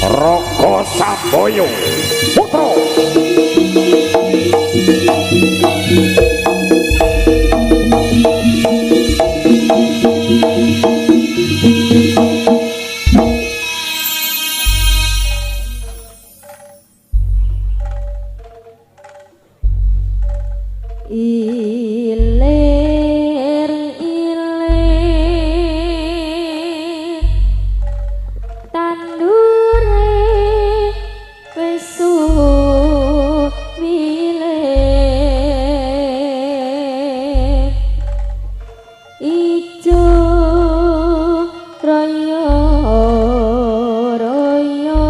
Raga Samboyo Putra. Ilir ilir tandure wis suwilir ijo royo royo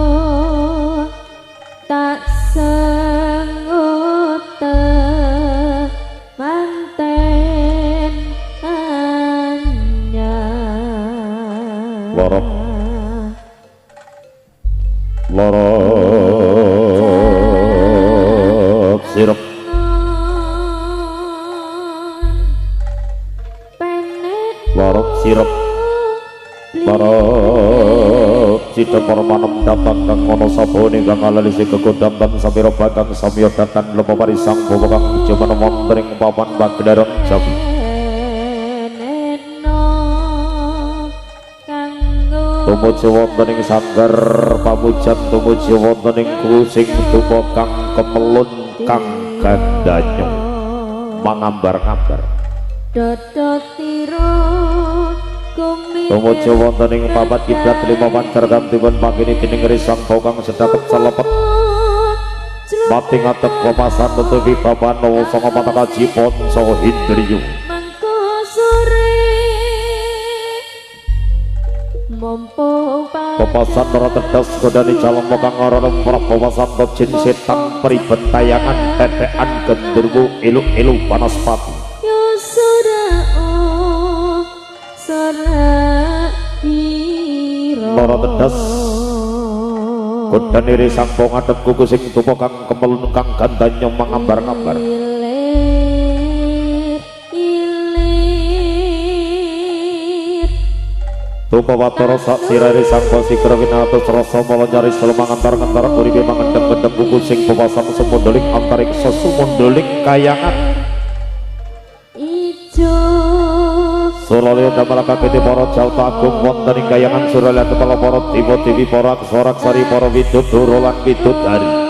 tak sengut manten anyar. Lorok lorok sirep lorok sirep lorok sida para manem datang kang ana sabone kang alalisi kegodam tan samira bakang samya datan lepa parisang bawa kang jumeneng wonten ing papan pagelaran Jawi. Tumuju wonten ing sanggar pamujan, tumuju wonten ing kusing tupa kang kemelun kang gandanya mangambar-ngambar. Tumuju wonten ing papat kiblat lima pancar kang dipun panggeni dening risang kang sedakep selepet mati ngadeg pepasan nutupi papan nawa sanga patakaji ponco hindriyo. Pepasan ora tedas godani calon kang ora lumrah pepasan jin setan pribet tayangan tetekan gendruwo elu-elu panaspati. Lara tedas godani risang ngadeg kuku sing tupa kang kemelun kang gandanya mangambar-ngambar. Tupa watara sak sirah risang sigra winatus rasa mala nyaris mangantar-ngantar uripe mangendheng-endheng kuku sing pepasan sumunduling antariksa sumunduling kayangan. Suralaya damel kakete para jalta agung wonten ing kayangan Suralaya kepala para dewa dewi para aksara-aksari para widodara lan widodari.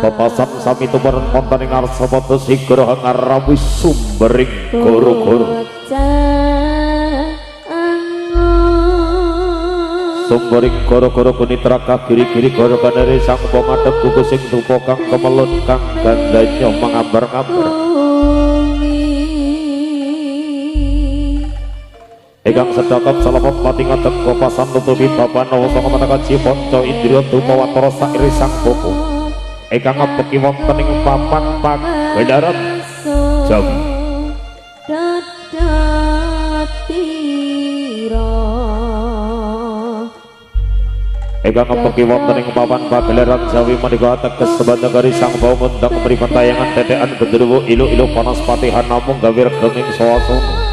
Pepasan sami tumurun wonten ing ngarsa padha sigra ngarawis sumbering goro-goro. Sumbering goro-goro kunitra kagiri-giri goro kanere sang ngadeg kuku sing tupa kang kemelun kang gandanya mangambar-ngambar. Ingkang sedakep salepet mati ngadeg pepasan nutupi baban nawa sanga matakaji panca indriya tupa watara sairisang bapa. Ingkang ngabekti wonten ing papan pagelaran Jawi. Ingkang ngabekti wonten ing papan pagelaran Jawi menika ateges sebandang sang bau ngundang mripat tayangan tetekan gendruwo ilu-ilu panaspati hanamung gawe regeng ing swasana.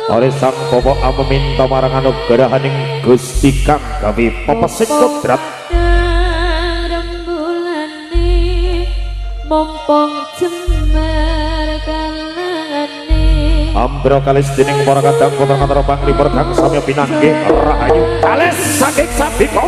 Ore sang bapa ameminta marang anugrahaning Gusti kang gawe pepesing kodrat. Mumpung jembar kalane Ambra kalis dening para kadang putra panglipur kang samya pinanggih rahayu kalis saking sabika.